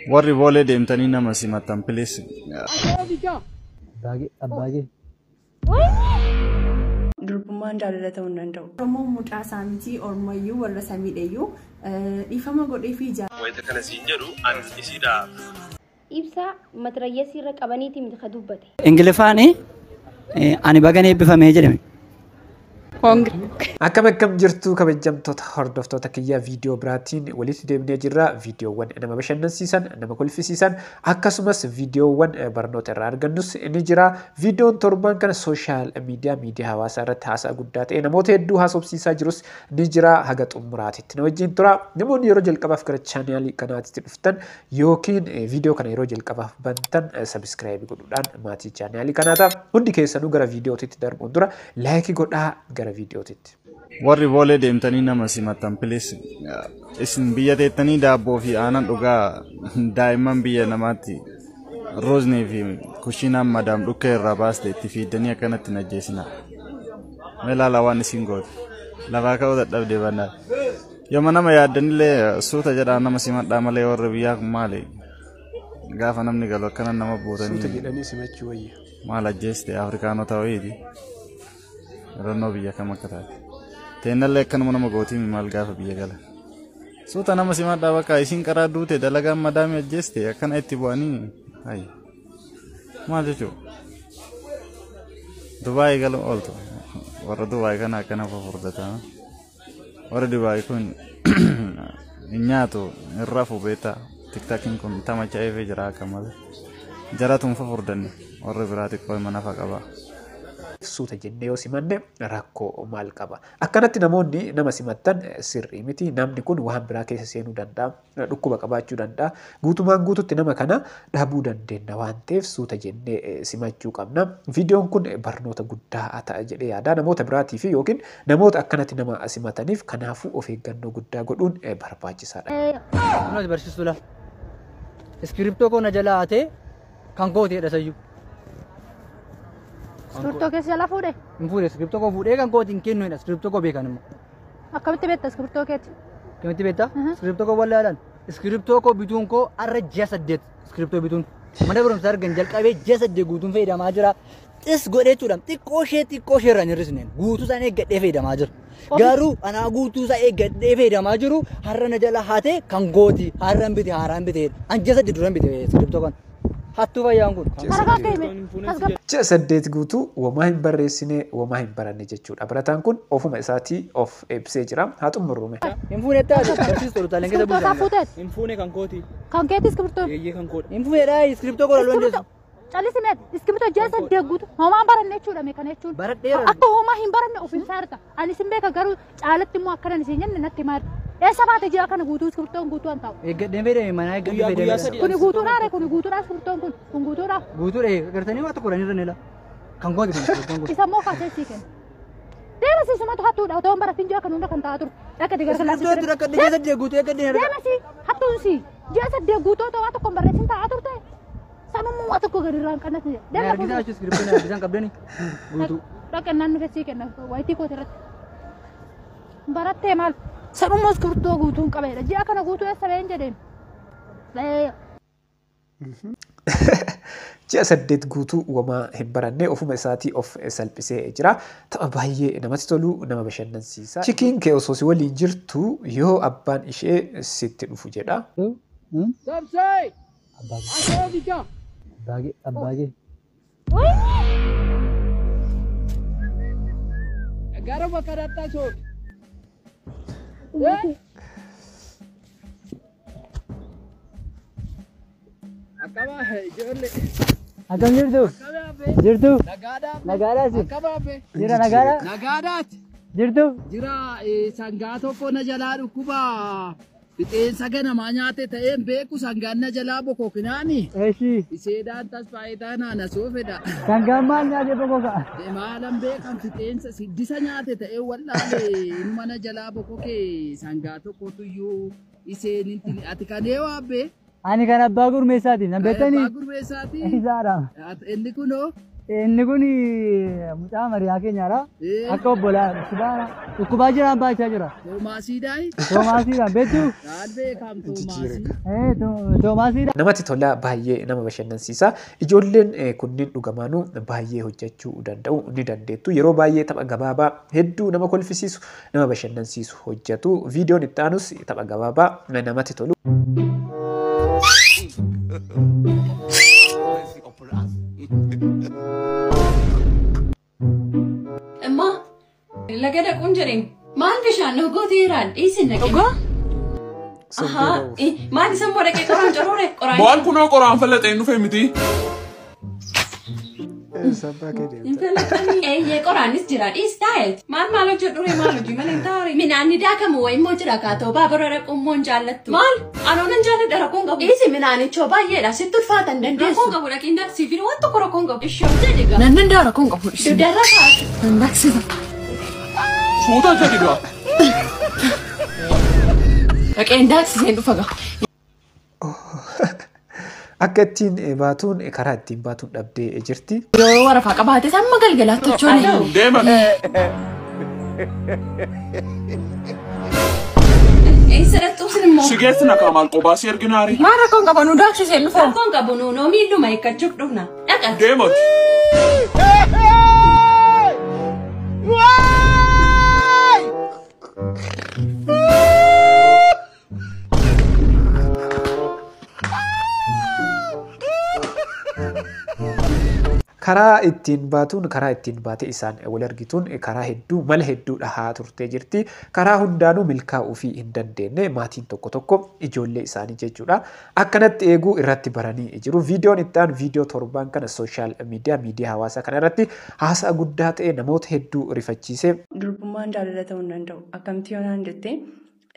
Warri boolee deemtanii nama simattan please. Abbaagee. Durbummaan jaalala ta'uu hin danda'u. Oromoon mucaa isaa miti Oromoyyuu warra samiidhayyuu dhiifama godhee fi Wayita kana siin jedhu ani isiidhaaf. Ibsaa matirayyasii irra qabaniiti miti ka dubbate. Ingiliffaani ani bagan eebbifamee jedhame. Akkam akkam jirtu kabajamtoota hordoftoota kiyyaa viidiyoo biraatiin walitti deemnee jirra. Viidiyoowwan nama bashannansiisan, nama kolfisiisan akkasumas viidiyoowwan barnoota irraa argannus ni jira. Viidiyoon torban kana sooshaal miidiyaa miidiyaa hawaasaa irratti haasaa guddaa ta'e namoota hedduu haasofsiisaa jirus ni jira. Haga xumuraatitti na wajjin tura. Namoonni yeroo jalqabaaf gara chaanaalii kanaatti dhuftan yookiin viidiyoo kana yeroo jalqabaaf bantan sabiskiraayibii godhuudhaan maatii chaanaalii kanaa ta'a. Hundi keessanuu gara viidiyootitti darbuun dura laayikii godhaa gara viidiyootitti. Warri boolee deemtanii nama simattan please. Isin biyya teettanii daabboo fi aannan dhugaa daa'imman biyya namaatti rooznii fi kushiinaan madaam dhukkee irraa baaste itti fiiddanii akkanatti hin ajjeesina. Mee ilaalaa waan isin goote. Lafaa ka'uu dadhabde bannaa. Yooma nama yaaddanillee suuta jedhaa nama simadhaa malee warri biyyaa kun maali? Gaafa namni galu akkana nama buutanii. Suuta jedhanii simachuu wayya. Maal ajjeeste Afrikaanota wayiiti. Yeroo biyya kam akka taate. Teennallee akkanuma nama gootii maal gaafa biyya gala. Suuta nama simadhaa bakka isin karaa duute dalagaan madaamii ajjeeste akkana itti bu'anii. Hayi. Maal jechuudha? Dubaayii galu ooltu. Warra Dubaayii kana akkana fufurdata. Warri Dubaayii kun hin nyaatu hin rafu beektaa. Tiktaakiin kun tamacha'eefee jira akka malee. Jaratuun fufurdanne warri biraa xiqqoo mana fa'a qaba. Suuta jennee yoo simanne rakkoo maal qaba? Akkanatti namoonni nama simattan sirrii miti. Namni kun waan biraa keessa seenuu danda'a, dhukkuba qabaachuu danda'a. Guutumaan guututti nama kana dhabuu dandeenya waan ta'eef suuta jennee simachuu qabna. Viidiyoon kun barnoota guddaa ta'a jedhee yaada. Namoota biraatii fi yookiin namoota akkanatti nama simataniif kanaafuu of eeggannoo guddaa godhuun barbaachisaadha. Kunuunsi barsiistuu lafa. Iskiriptoo koo na jalaa hatee kan kooteedha sayyuu. Iskiriptoo keessa jala fuudhe? Hin fuudhe iskiriptoo koo fuudhee kan kooti hin kennu iskiriptoo koo beekan immoo. Akkamitti beekta iskiriptoo keeti? Akkamitti beekta? Iskiriptoo koo wallaalaan. Iskiriptoo koo bituun koo har'a ji'a 8 iskiriptoo bituun. Mana barumsaa argan jalqabee ji'a 8 guutuun fayyadamaa jira. Xis godhee jechuudha xiqqoo ishee irraa hin hir'isneen guutuu isaan eeggadhee fayyadamaa jira. Garuu anaa guutuu isaa eeggadhee fayyadamaa jiru har'a na jala hatee kan kooti har'a hin bite haaraan biteedha. An ji'a 8 dura hin bite iskiriptoo kana. Hattuu fayyaan kun. Ji'a 8 guutuu womaa hin barreessine womaa hin baranne jechuudha. Barataan kun ofuma isaatii of ibsee jira. Haa xumurrume. Hin fuune taate barsiistuu toltaaleen keessa buusan. Hin fuune kan kooti. Kan keeti iskiriptoo? Eeyyee kan koodha. Hin fuune dhaa iskiriptoo koo lalluu dandeessu. Callisi meet iskiriptoo ji'a 8 guutuu homaa hin baranne jechuudha mee kana jechuun. Baradheera. Akka homaa hin baranne of ibsaa jirta. Ani sin beeka garuu caalatti immoo akkanan isin jenne natti himaa jirta. Eessa baate ji'a kana guutuu iskiriptoon guutuu an ta'u? Eeggadheen fayyadame manaa eeggadheen fayyadame. Kuni guutuudhaa ree kuni guutuudhaa iskiriptoon kun kun guutuudhaa. Guutuudha gartanii waa tokko irra ni la. Kan kooti kun iskiriptoon kun. Isa immoo kaasee sii kenna. Deema sii sumatu hattuudha otoo hin baratin ji'a kana hunda kan ta'aa ture. Dhaqati gara kilaasii. Iskiriptoo dura kan ji'a 8 guutuu eeggadheen. Deema sii hattuun sii ji'a 8 guutuu otoo waa tokko hin barreessin ta'aa turte. Sanummoo waa tokko gadi irraa hin qannatne. Deema argisaa jechuun iskiriptoon argisan qabdani guutuu. Dhaqannaan nuuf sii kenna wayitii kooti irratti. Barattee maal? Sanummoo iskiriptoo guutuun qabeedha. Ji'a kana guutuu eessa ba'een jedheen. Ji'a 8 guutuu womaa hin baranne ofuma isaatii of salphisee jira. Tapha baay'ee namatti tolu nama bashannansiisa. Chikiin kee osoo si waliin jirtu yoo abbaan ishee sitti dhufu jedha. Sabsee! Abbaagee. Abbaagee. Gara bakka dattaa sooti. Akkama ijoollee. Akkam jirtu? Jirtu? Nagaadhaas. Jira nagaadhaa? Nagaadhaati. Jirtu? Jira sangaa tokko na jalaa dhukkuba fixeensa ganamaa nyaate ta'een beeku sangaan na jalaa bokokinaani. Eshi. Iseedhaan tasfaayitaa naana soofedha. Sangaan maal nyaate bokoka? Maalan beekan fixeensa siddisa nyaate ta'ee wallaale inuma na jalaa bokokee sangaa tokkotu iyyuu iseen intini ati kan ee waabbee. Ani kan abbaa gurmeessaati. Nan beektanii? Abbaa gurmeessaati. Isaadha. Inni kunoo. Inni kun mucaa mariyaa keenyaadha. Akka obbolaa dhukkubaa jiraan baachaa jira. Toomaasiidhaayi? Toomaasiidhaan beektu? Naan beekam Toomaasii. Toomaasiidha. Namatti tola, baay'ee nama bashannansiisa. Ijoolleen kunneen dhugamaanuu baay'ee hojjechuu danda'u, ni dandeettu. Yeroo baay'ee tapha gabaabaa hedduu nama kolfisiisu, nama bashannansiisu hojjetu. Viidiyoon itti aanus tapha gabaabaa namatti tolu. Imma laga dhaquun jedheen maal bishaan dhugootiiraan dhiisin dhaqee. Dhugoo? Ahaa, maal isa immoo dhaqee qoraan coroore qoraan. Maal kunoo qoraan falaxeen dhufe miti. Eeyyee, qoraanis jira, dhiis taa'eet. Maal maal hojjedhu ree, maal hojii malee hin taa'ure. Midhaan daakamu wayi immoo jira, kaatoo baabura dhaquu immoo hin jaallattu. Maal? Anoo nan jaalladha, rakkoon qabu. Dhiisi, midhaanichoo baay'eedha, sitti ulfaatan dandeessu. Rakkoon qabu, dhaqiin daaksii fi waan tokko rakkoon qabu. Ishoo jedhi gaa. Nan danda'a, rakkoon qabu. Dugdarra kaatu. Nan daaksisa. Suuta jedhi gaa. Dhaqeen daaksiseen dhufa gaa. Akka ittiin baatuun, karaa ittiin baatuun dhabdee jirti. Yoo warafaa qabaate amma galgalaatti tochoone. Deeman. Eessa dhaqxuusin immoo? Si geessina kaa, maal qophaa si erginaari? Maal, rakkoon qabu, nu daaksiseen dhufa. Rakkoon qabu, nuunoo miilluma eeggachuuf dhufna. Dhaqat. Deeman. Karaa ittiin baatuun, karaa ittiin baate isaan wal argituun karaa hedduu, mala hedduu dhahaa turtee jirti. Karaa hundaanuu milkaa'uu fi hin dandeenye. Maatiin tokko tokko ijoollee isaanii jechuudha. Akkanatti eeguu irratti baranii jiru. Viidiyoon itti aanu viidiyoo torbaan kana social media, miidiyaa hawaasaa kana irratti haasa'a guddaa ta'e, namoota hedduu rifachiise. Durbummaan jaalala ta'uu hin danda'u. Akkamitti yoo naan jettee,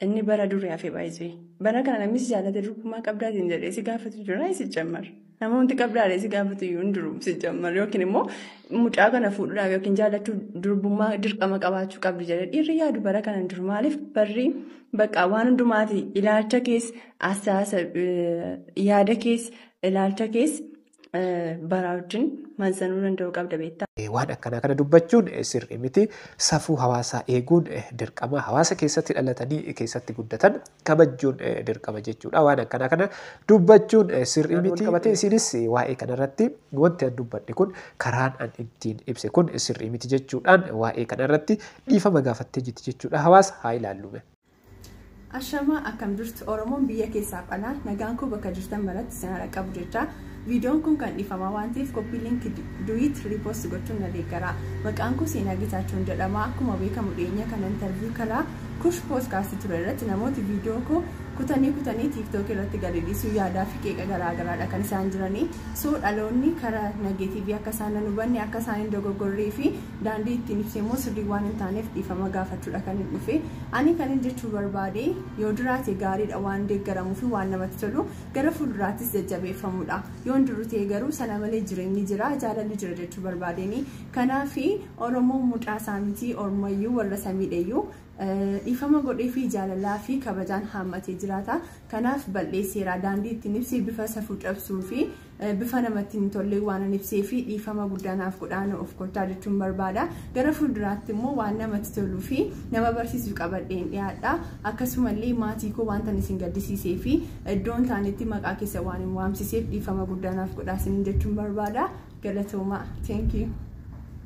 inni bara durii hafe baay'isee. Bara kana namni si jaallate durbummaa qabdaatiin jedhee si gaafatu jira si jammar. Namoonni qabdaadhee si gaafatu iyyuu hin jiru si jammar, yookiin immoo mucaa kana fuudhuudhaaf yookiin jaallachuu durbummaa dirqama qabaachuu qabdu jedhee dhiirri yaadu bara kana hin jiru. Maaliif, barri bakka waan hundumaati, ilaalcha keessa asaasa, yaada keessa, ilaalcha keessa bara wajjin mansanuu danda'uu qabda beektaa. Waan akkanaa kana dubbachuun sirrii miti. Safuu hawaasaa eeguun dirqama, hawaasa keessatti dhalatanii keessatti guddatan kabajuun dirqama jechuudha. Waan akkanaa kana dubbachuun sirrii miti. Qabatee isinis waa'ee kanarratti wanti an dubbadhe kun, karaan an ittiin ibse kun sirrii miti jechuudhaan waa'ee kanarratti dhiifama gaafattee jirti jechuudha. Hawaasa haa ilaallume. Ashamaa, akkam jirtu Oromoon biyya keessaaf alaa? Nagaan koo bakka jirtan maratti isin haadha qabu jecha. Viidiyoon kun kan dhiifamaa waan ta'eef copy link, duet, repost gochuun na deeggara. Maqaan koo Seenaa Getaachoon jedhama. Akkuma beekamu dhiyeenya kana interview karaa Kush Podcast ture irratti namooti viidiyoo koo kutanii kutanii TikTok irratti gadi dhiisuu yaadaa fi qeeqa garaagaraadha kan isaan jiranii. So dhaloonni karaa negative akka isaan hin hubanne, akka isaan hin dogoggorree fi daandii ittiin ibsee immoo sirrii waan hin taaneef dhiifama gaafachuudha kan hin dhufe. Ani kan hin jechuu barbaade, yoo jiraate gaariidha, waan deeggaramuu fi waan namatti tolu gara fuulduraattis jajjabeeffamudha. Yoo hin jiru ta'e garuu sana malee jireenyi jira, jaalalli jira jechuu barbaadeni. Kanaafi Oromoon mucaa isaa miti, Ormayyuu warra samiidhayyuu dhiifama godhee fi jaalalaa fi kabajaan haammatee jiraata. Kanaaf bal'eesseera, daandii ittiin ibsee bifa safuu cabsuu fi bifa namatti hin tolle waan hin ibsee fi dhiifama guddaa naaf godhaan of kolchaa jechuun barbaada. Gara fuulduraatti immoo waan namatti toluu fi nama barsiisu qabadheen dhiyaadha. Akkasumallee maatii koo wanta isin gaddisiisee fi iddoon taanetti maqaa keessa waan hin waamsiseef dhiifama guddaa naaf godhaa isin jechuun barbaada. Galatoomaa. Thank you.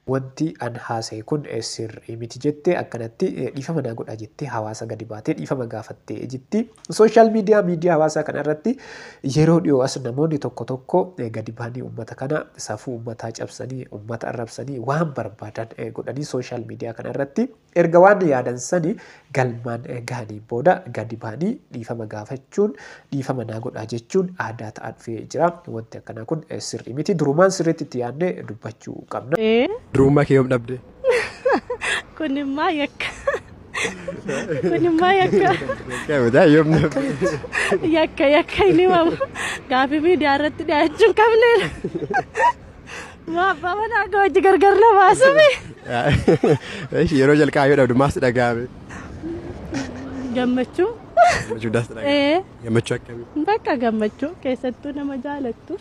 Wanti an haasa'e kun sirrii miti jettee akkanatti dhiifama naa godhaa jettee hawaasa gadi baatee dhiifama gaafattee jirti. Social media, miidiyaa hawaasaa kana irratti yeroo dhiyoo as namoonni tokko tokko gadi bahanii uummata kana, safuu uummataa cabsanii, uummata arrabsanii, waan barbaadan godhanii social media kana irratti erga waan yaadan sani galmaan gahanii booda gadi bahanii dhiifama gaafachuun, dhiifama naa godhaa jechuun aadaa ta'aa dhufee jira. Wanti akkanaa kun sirrii miti. Durumaan sirriitti itti yaadnee dubbachuu qabna. Durbummaa kee yoom dhabde? Kun immoo yakka. Kun immoo yakka. Keewwataa, yoom dhabde? Yakka, yakka inni himamu. Gaaffii miidiyaa irratti dhiyaachuu hin qabneedha. Maa abbaa manaa koo hojii gargar na baasame. Yeroo jalqabaa yoo dhabdu maas dhaga'ame? Gammachuu. Gammachuu daas dhaga'ame. Ee. Gammachuu akkamii? Bakka gammachuu keessattuu nama jaalattu.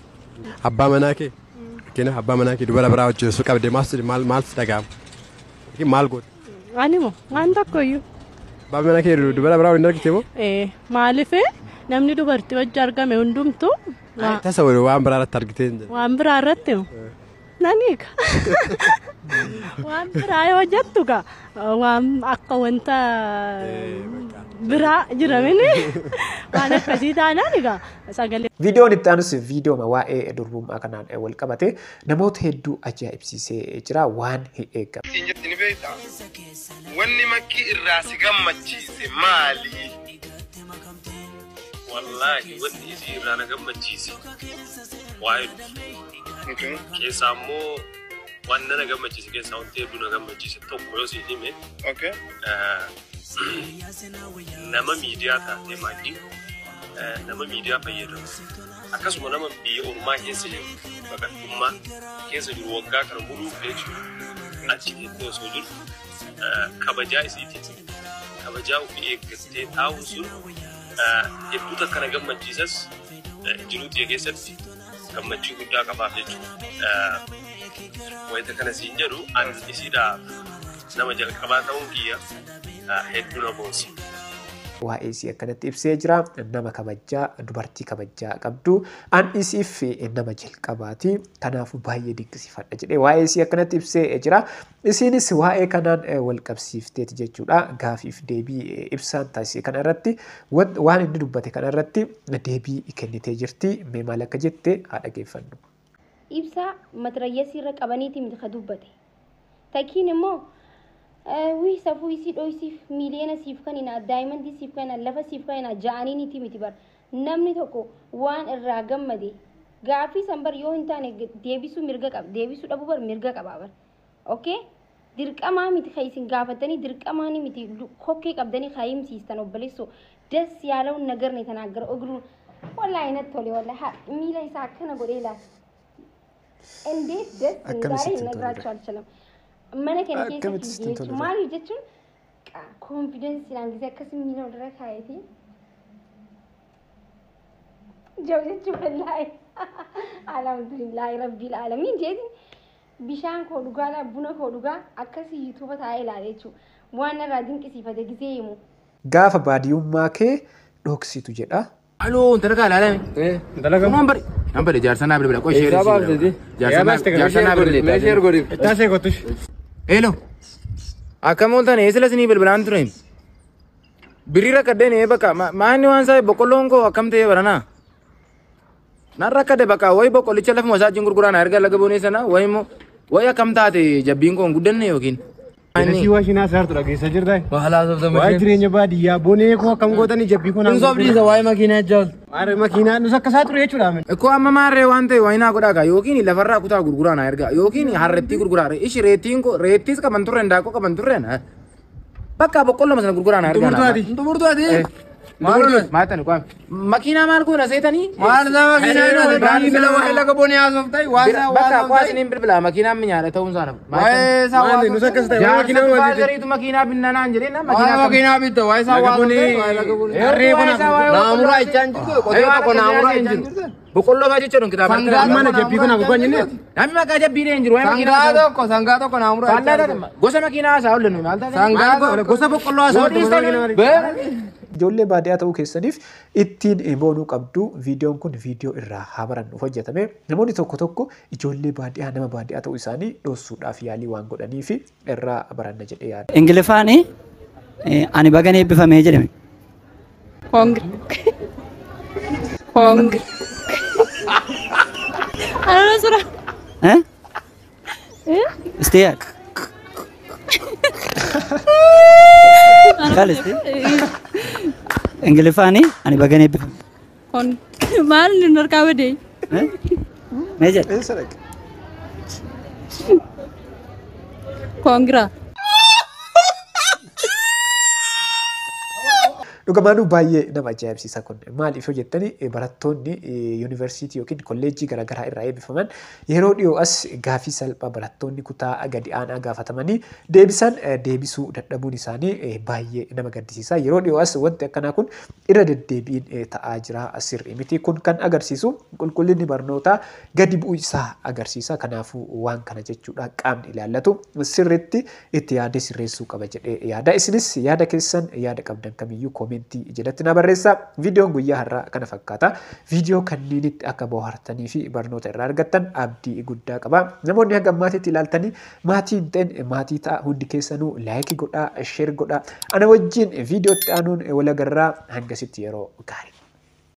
Abbaa manaa kee Fakkeenyaaf abbaa manaa kee dubara biraa wajjin osoo qabde maal maal si dhaga'ama? Yookiin maal goota? Ani moo waan tokkoyyuu. Abbaa manaa kee dubara biraa waliin argite moo? Maaliif namni dubartii wajji argame hundumtuu Tasa waan biraa irratti argitee hin jedhu. Waan biraa irratti moo? Nan hiika. Waan biraa yoo jettu gaa waan akka wanta biraa jiramini waan akkasii taanaan egaa sagalee. Viidiyoon itti aanus viidiyooma waa'ee durbummaa kanaan wal qabate namoota hedduu ajaa'ibsiisee jira waan hin eegamne. Siin jetti ni beektaa? Wanni makkii irraa si gammachiise maali? Wallaahi wanni isii irraa na gammachiise waa'ee dhufu. Keessaa immoo waan na gammachiise keessaa wanti hedduu na gammachiise tokko yoo siin hime, nama miidiyaa taatee maakii nama miidiyaa fayyadamu akkasuma nama biyya ormaa keessa jiru baqattummaa keessa jiru waggaa kana muluu jechuudha achi keessa osoo jiru kabajaa isiitiin kabajaa ofii eeggattee taa'uun sun hedduu takka na gammachiisas, jiruu xiyya keessatti gammachuu guddaa qabaaf jechuudha. Wayita kana siin jedhu ani isiidhaaf nama jalqabaa ta'uun kiyya hedduu na boonsa. Waa'ee isii akkanatti ibsee jira. Nama kabajaa, dubartii kabajaa qabdu. An isiif nama jalqabaati. Kanaafuu baay'ee dinqisiifadha jedhee waa'ee isii akkanatti ibsee jira. Isiinis waa'ee kanaan wal qabsiifteeti jechuudha. Gaafiif deebii ibsaan taasise kana irratti waan inni dubbate kana irratti deebii kennitee jirti. Mee maal akka jette haa dhaggeeffannu. Ibsaa matirayyasii irra qabaniiti miti ka dubbate. Takkiin immoo wii safuu isii dhoysiif miiliyoona siif kanina, daayimandii siif kanina, lafa siif kanina ja'aniiniti miti bar. Namni tokko waan irraa gammade gaaffii san bar yoo hin taane deebisuu mirga qaba, deebisuu dhabuu bar mirga qaba bar. Okay? Dirqamaa miti kan isin gaafatanii, dirqamaa ni miti kokkee qabdanii kan himsiistan obboleessoo ደስ ያለውን ነገር ነው የተናገረው። እግሩን ወላሂ natti tole, ወላሂ miila isaa akkana godhee ilaala. እንዴት ደስ Akkamitti እንዳለኝ sitti hin tolle? ልነግራችሁ አልችልም። Mana kana keessa Akkamitti sitti hin fiigee tolle? maaliif jechuun confidenceiidhaan gisee akkasii miila walirra kaayetii jau jechuun wallaahi alhamdulillahi rabbil aalamiin jeetiin bishaan koo dhugaa, buna koo dhugaa, akkasii YouTubea taa'ee ilaala jechuudha. Waan irraa dinqisiifate gisee himu. Gaafa baadiyyummaa kee dhoksitu jedha. Aloo, intala kaa ilaalame. Intala kam? Nambari. Nambari jaarsa naa bilbila. Qoy ishee Eessaa? Jaarsa naa bilbila. Meeshee godhiif. Ittaasee kottush. Hello. Akkam ooltan? Eessa isinii bilbilaan ture? Birrii rakkadheen bakka maanni waan isaa boqqolloon koo akkam ta'e baranaa? Nan rakkadhe bakka wayi boqqollicha lafuma isaa wajjin gurguraan erga laga boonee sana wayi immoo wayi akkam taate jabbiin koo hin guddanne yookiin. Nasii waa shinaa saartu dhageessa jirtaa? Waa'ee jireenya baadiyyaa bonee koo akkam gootanii jabbii koo Kun sobdiisa waa'ee makiinaa jaaltu. Maarree makiinaa nus akka isaa ture jechuudha. Ikkoo amma maarree waan ta'e wayinaa godhaa gaa yookiin lafarraa kutaa gurguraa na ergaa yookiin harrettii gurguraa ishi reettiin koo reettiis qaban turreen daakoo qaban turreen bakka boqqolloma sana gurguraa na ergaa. Xumurtuwaati. Xumurtuwaati. Maal kwame makiinaa maal goona seetanii? Maal isaa makiinaa inni waa'ee laga bonee haasoftai waa isaa waa Bakka kwaa isiniin bilbila makiinaan minyaadha ta'uun isaa nafu. Waa'ee isaa waa Maali nus akkas ta'e waa makiinaa maal Jaarsa makiinaa binnanaan jedhee na Waa'ee makiinaa bitta waa'ee isaa Laga waa bonee waa'ee laga bonee. Harree kana naamuraa ichaan jirtu qotee tokko naamuraa ichaan jirtu. Boqqolloo baa jechuun kitaaba. Sangaa mana jabbii kana gurguran jennee. Namni maqaa jabbii hin jiru. Sangaa tokko, sangaa tokko naamuraa ichaan jirtu. Gosa makiinaa haasaa oollu maal taate? Sangaa tokko gosa boqqolloo haasaa oollu. Ijoollee baadiyyaa ta'uu keessaniif ittiin boonuu qabdu. Viidiyoon kun viidiyoo irraa haa barannuuf hojjetame. Namoonni tokko tokko ijoollee baadiyyaa nama baadiyyaa ta'uu isaanii dhoksuudhaaf yaalii waan godhaniif irraa baranna jedhee yaada. Ingiliffaan ani bagan eebbifamee jedhame. Kongri. Kongri. Ana sura. Eh? Isti yaad. Kaal isti. Ingiliffaan ani bagan eebbifame. Kon maal inni harkaa badee? Eh? Mee jedhe? Eessa dhaqe? Congra. Dhugamaanuu baay'ee nama ajaa'ibsiisa kun. Maaliif yoo jettani, barattoonni yuunivarsiitii yookiin kolleejjii garaagaraa irraa eebbifaman yeroo dhiyoo as gaafii salphaa barattoonni kutaa gadi aanaa gaafatamanii deebisan deebisuu dadhabuun isaanii baay'ee nama gaddisiisa. Yeroo dhiyoo as wanti akkanaa kun irra deddeebiin ta'aa jira, sirrii miti. Kun kan agarsiisu qulqullinni barnootaa gadi bu'uu isaa agarsiisa. Kanaafuu waan kana jechuudha qaamni ilaallatu sirriitti itti yaadee sirreessuu qaba jedhee yaada. Isinis yaada keessan, yaada qabdan kamiyyuu koomentii jalatti na barreessaa. Viidiyoon guyyaa har'aa kana fakkaata. Viidiyoo kanniinitti akka bohaartanii fi barnoota irraa argattan abdii guddaa qaba. Namoonni hanga ammaatitti ilaaltanii maatii hin ta'in maatii ta'a. Hundi keessanuu like godhaa, share godhaa. Ana wajjin viidiyootti aanuun wal agarraa, hangasitti yeroo gaarii.